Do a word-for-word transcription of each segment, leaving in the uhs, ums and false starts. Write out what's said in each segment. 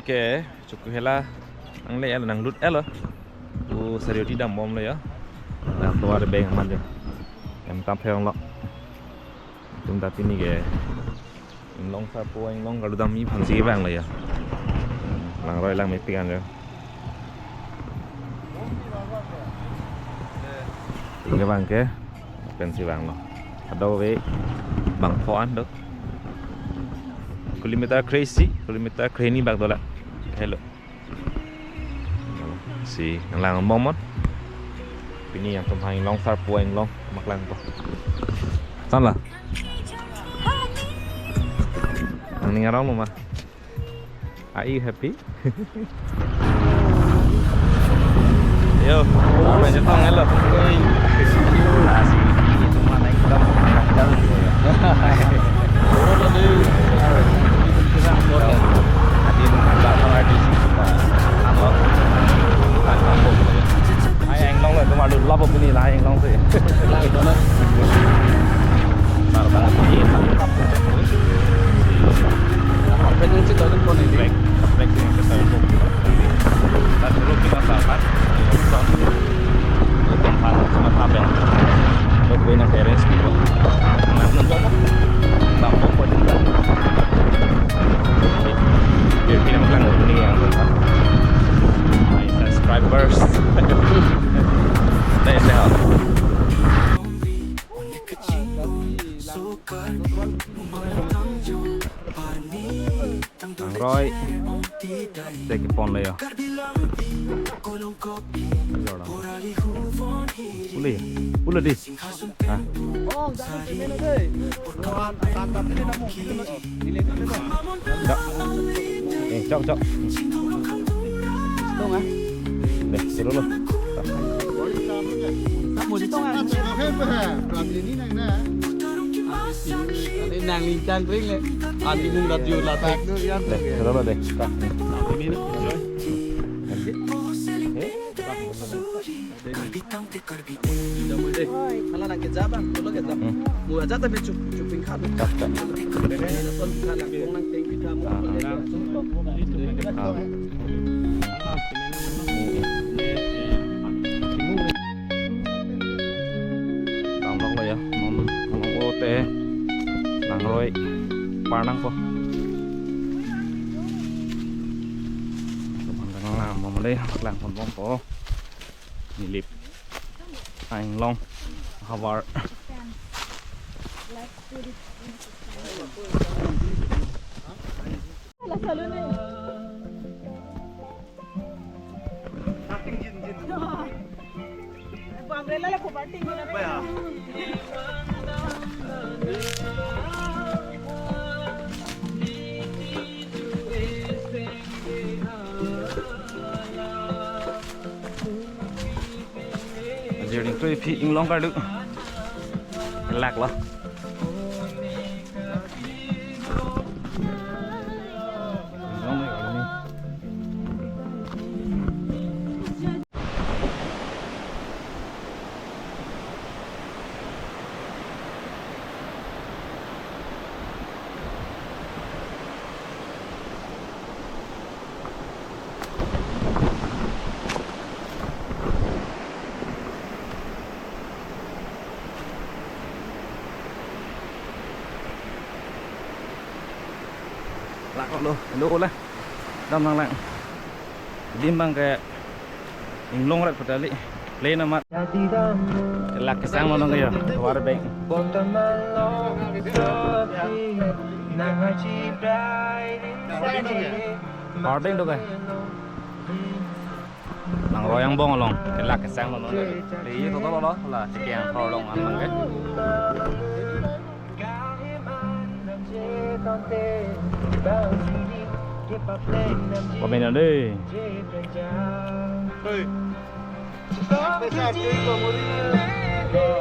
Ke, Chokihola nangle-etlo, nanglut-etlo. O sari oti dambomlo ya. Nang tovar abeng amat ya. Em tam pherong lo. Itum ta pini ke Inglong sarpo, Inglong karlu damji aphansi vanglo ya. Langroi langmepik an ya. Itum ke bang ke pensi vanglo. Kadokave bangpho an do. Kilometer kre-isi, kilometer krehini bak dolang. Hello. Si nanglang momon. Pini nangtum ha Inglong sarpo, Inglong maklangpo. Sanla. Nangning aronglo ma? Are you happy? Yo, apa aja tong, hello. Nasi itu mana hitam? Adin nggak pernah di sini. Apa? Bukan kampung. Hai, Inglong lo, itu malu labo pini lah, Inglong sih. Tar banget ini. Apa yang cerita itu pon ini? Break, break ini kita itu. Kita dulu kita salah. Itu kan cuma apa ya? Lo gue nang beres gitu. Nggak nunggu apa? Bang, pokoknya. Biar kita makan dulu nih yang, my subscribers. Deh, deh. Langroi. Te keponlo ya. Pule, pule di. Ah. Chok. Eh, chok, chok. Deh, suruh lo. Ini nang lincang kering le. Adi mung radio latek. Deh, suruh lo deh. Hala nang keja bang, kalau keja. Hmm. Mu aja tapi cup, cuping khat. Khat, khat. Ini nonton khat, nang kong nang teng kita mu. Ah. Ah. Tang lok lo ya, mom, mom ote, langroi, parnangpo. Mom lang, mom le, lang pon bompo. Nilip. Inglong havar. Jiring tu iphi Inglong karlu. Lak lo. Lak lo, lo le. Dam nanglang. Adim bang ke Inglong rat putali. Plane amat. Lak kesang lo nang ya. Tovar abeng. Power bank do ke? Langroi angbong along. Lak kesang lo nang. Iya, toto lo, lo. Lah, cek yang pro long an bang ke. Komen dei.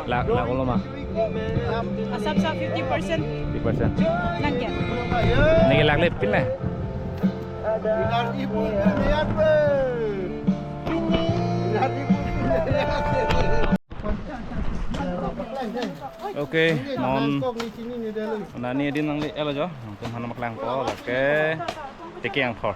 Lak, lak ulo ma? Asap sa fifty percent. Fifty percent. Nang ya. Nang lak le pin le. Okay, non. Nani din nangle-etlo jo. Nangtum hana maklangpo, lake. Teke angthor.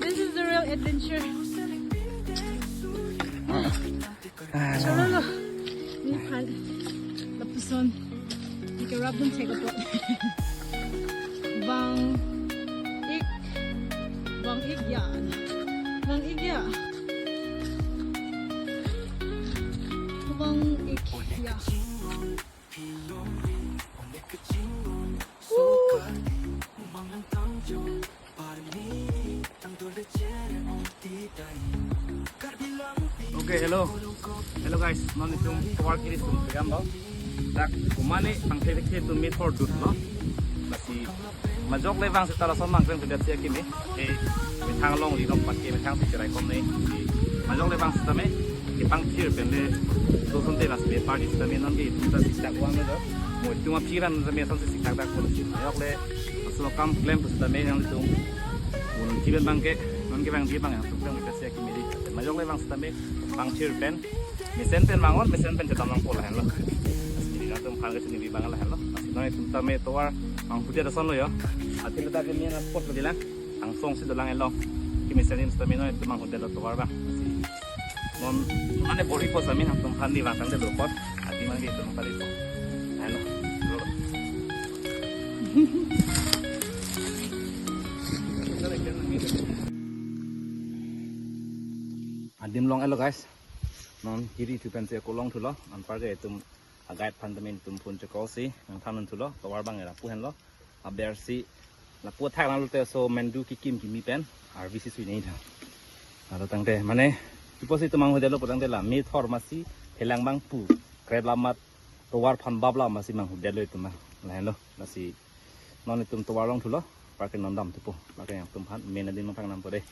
This is the real adventure. Chalo lo. Nephan lapuson. Ikerap dun check up. Bang ik. Bang ik ya. Bang ik ya. Bang ik ya. Okay, hello. Hello guys, non itum tovar kiri itum pegam lo. Dak kumane pangthe-the itum methor dut lo. Lasi majok le bang seta lason mangklem kedat sia kimi. Eh, methang along li dong pat ke methang si cherai kom ne. Majok le bang seta me kepangthir pen le doson te lasi me party seta me non ke itum ta siktak vang lo. Mo itum aphiran seta me son si siktak dak pon si. Majok le laso akam klem seta me nanglitum. Mun kiben bang ke, non ke bang di bang yang suprang kita sia kimi di. Majok le bang seta me pangthir pen. Mesen pen mangon, mesen pen chetam lang po lahenlo. Jadi nanglitum aphan kachini bi bang lahenlo. Lasi non itum tame tovar manghudet ason lo yo. Athe leta ke mina pot lo bilang. Angsong si dolang elong. Ke mesen in seta me non itum manghudet lo tovar bang. Lasi non mane bor-ipo seta me nangtum aphan di bang tangte lo pot. Adi man ke itum aphan di po. Lahenlo. Adim long-etlo guys. Non kiri thu pen si ako longthulo. Anpar ke itum a-guide aphan tame itum phone chekrosi nangthan thulo. Tovar bang era pu henlo. Aber si lapu thak nanglo te so mandu kekim kimi pen R V C sui nei tha. Aro tangte mane ipo si itum manghudet lo pu tangte la methor masi helang bang pu. Kret lamat tovar aphan bab la masi manghudet lo itum ma. Lahenlo. Lasi non itum tovar longthulo. Parke non damthupo. Parke nangtum aphan main adim nangpaknampo de.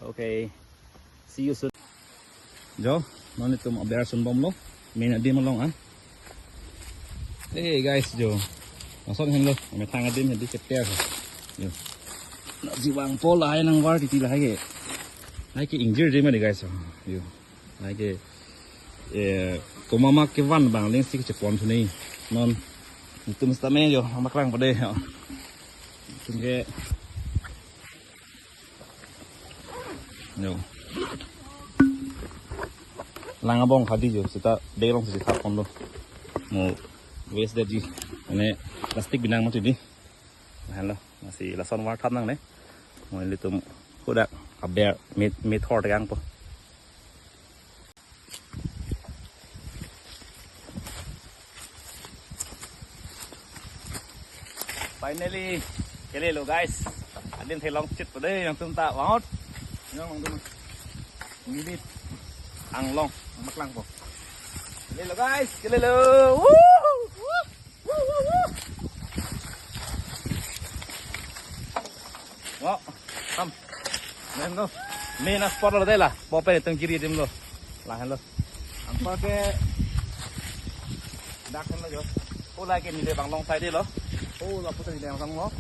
Okay. See you soon. Jo, non itum aber sunbomlo. Main adim along ah. Hey guys, jo. Lason henlo, methang adim hedi keter. Jo. Nasi vangpo lahai nangvar titi lahai ke. Lahai ke ingjir adim ma de guys. Jo. Lahai ke, eh, komat ma kevan bang leng si kechepon thu nei. Non itum seta me jo, makrang pade. Itum ke Jo. Lang abong khadi jo, seta bag along si thap ponlo. Mo waste det ji. Mane plastic binang mati di. Lahenlo, lasi lason var thap nangne. Mo ilitum Kodak aber me, methor tegang po. Finally, kelelo guys. Adim thelong chit po dei, nangtum ta vangot. Nang nangtum. Nilip Anglong, Namaklangpo. Kelelo guys, kelelo. Woo! Woo, woo, woo. Ngo, kam. Lahenlo. Main spot lo dei la. Bope tum kiri adim lo. Lahenlo. Anparke dak henlo jo. Hula ke Nilip Anglong side lo. Hula putar Nilip Anglong lo.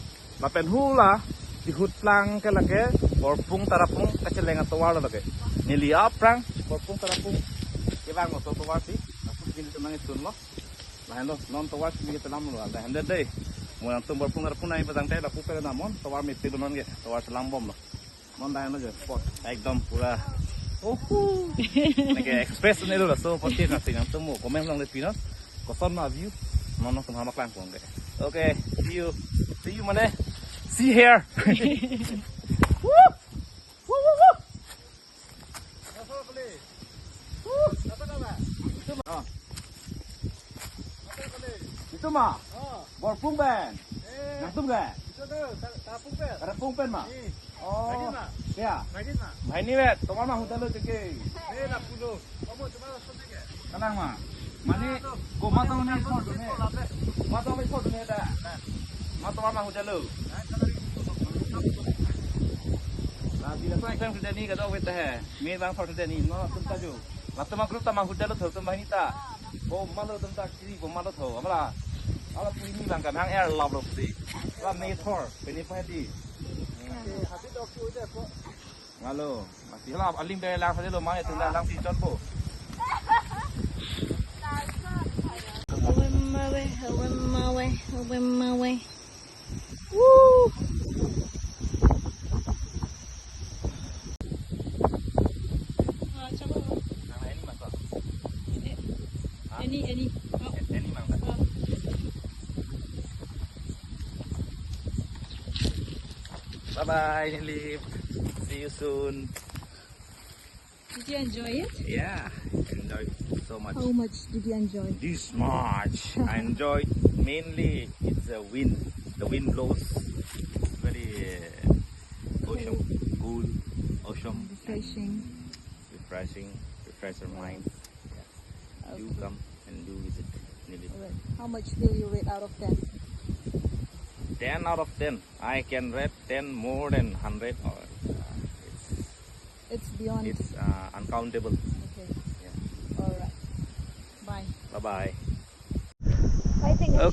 Lapen hula chihutlang ke lake Borpung Tarapung kacheleng atovar lo lake. Neli aphrang Borpung Tarapung kevang lo, so tovar si. Lapu nelitum nangsunlo. Lahenlo, non tovar si neli chelamlo. Lahen dei. Mo nangtum Borpung Tarapung nangpajang te lapu pele namon tovar mepik lo non ke. Tovar chelam bomlo. Non lahenlo jo spot. Ekdom pura. Oho. Neke express ne lo, laso apot ke nasi nangtum mo comment along le pinon. Koson ma view. Non nangtum Namaklangpo ke. Okay, see you. See you mane. See here. Woo! Woo, woo, woo! Itum ma? Borpung pen. Nangtum ke? Tarapung pen ma? Oh. Ya. Bahini vet. Tomar ma hotel lo teke. Kalang ma. Mane ko ma tong ni thor dun he. Ma tong ni thor dun he ta. Ma tomar ma hotel lo. La di la sa exam sudah ni kada wet he. Me bang thor sudah ni no tum ta jo. Latum a group ta ma hotel lo tho tum bahini ta. Bo ma lo tum ta kiri bo ma lo tho. Amala. Ala pui ni bang kan hang air lab lo si. La me thor. Pini pa di. Ngalo, mati hala aling ber lang saja lo, mai tung lang si chot po. Awem mawe, awem mawe, awem mawe. Woo! Ah, coba. Nang ini masuk. Ini. Hah? Ini, ini. Oh. Ini mang. Oh. Bye bye, Nilip. See you soon. Did you enjoy it? Yeah, enjoy so much. How much did you enjoy? This much. I enjoyed mainly it's the wind. The wind blows. It's very uh, awesome, cool, awesome, refreshing. Refreshing, refresh your mind. Yeah. Do come and do visit Nilip. All right. How much will you rate out of ten? Ten out of ten. I can rate ten more than hundred. Or, uh, it's, it's beyond. It's uh, uncountable. Okay. Yeah. All right. Bye. Bye bye.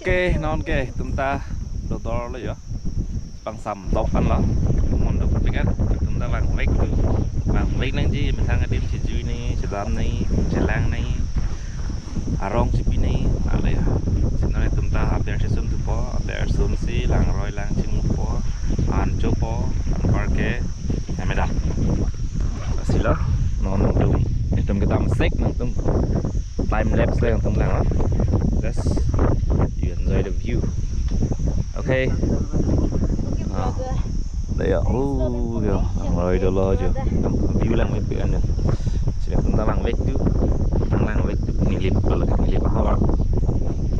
Okay, non ke itum ta dodor lo jo. Pangsam dok kan lo. Mon dok pekan. Itum ta vangvek tu. Vangvek nangji methang adim chejui nangji, chedam nangji, chelang nangji, arong chepi nangji. Ala jo. Si non itum ta aber chesun thupo, aber sunsi langroi lang chingpo, an chopo, anparke ameda. Lasi lo, non itum, itum kedam sek nangtum. Time lapse le nangtum lang, ah. Just you enjoy the view. Okay. Ah. Dei ya, oh, ya, ang roi dolo jo. View lang mepik an jo. Si nangtum ta vangvek tu. Vangvek tu. Nilip dolo, Nilip havar.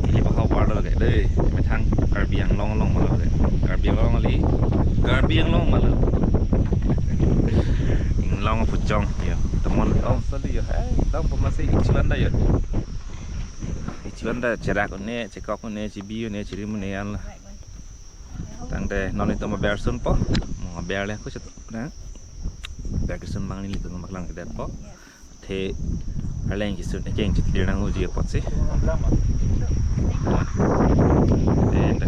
Nilip havar dolo ke. Dei, methang Karbi Anglong along ma lo ke. Karbi Anglong ali. Karbi Anglong ma lo. Inglong aphuchong jo. Tomon, oh, sorry jo. Eh, tong pemasi ichiban ta jo. Ichiban ta cherak un-e, chekok un-e, chebi un-e, chirim un-e an lo. Tangte non itum aber sunpo. Mo aber le kuchet na. Aber kesun abang nelitum Namaklangdetpo. Athe arleng kesun ekeng chit lir nang uji apotsi. Then the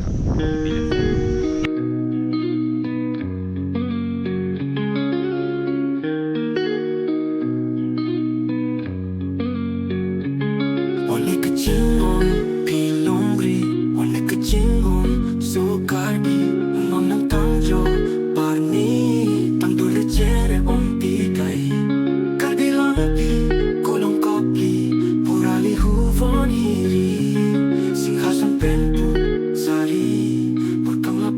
Ole kachingong pilongri, ole kachingong so Karbi, umang nang tangjo parni tangdur chere ompi kai. Karbi langpi kolong kopli purali huvon hiri, singhasan pen pu sari purkang la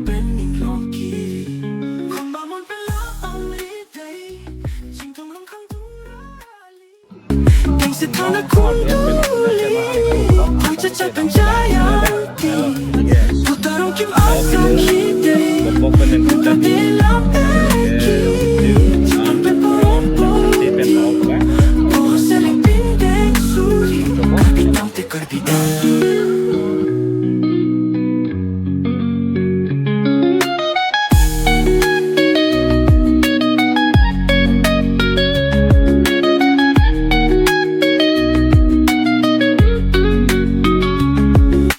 Angchachak angchayanti, puta rong kim asang hite, puta dilam eki, chipon pen porong poti, poro seling pindeng suri, Karbi tangte Karbi dam.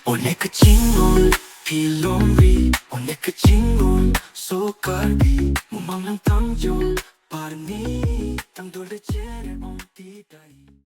Onek kachingon, pilongri, onek kachingon, so Karbi, mumang lang tangjo, parni, tangdol de chere ong tidai.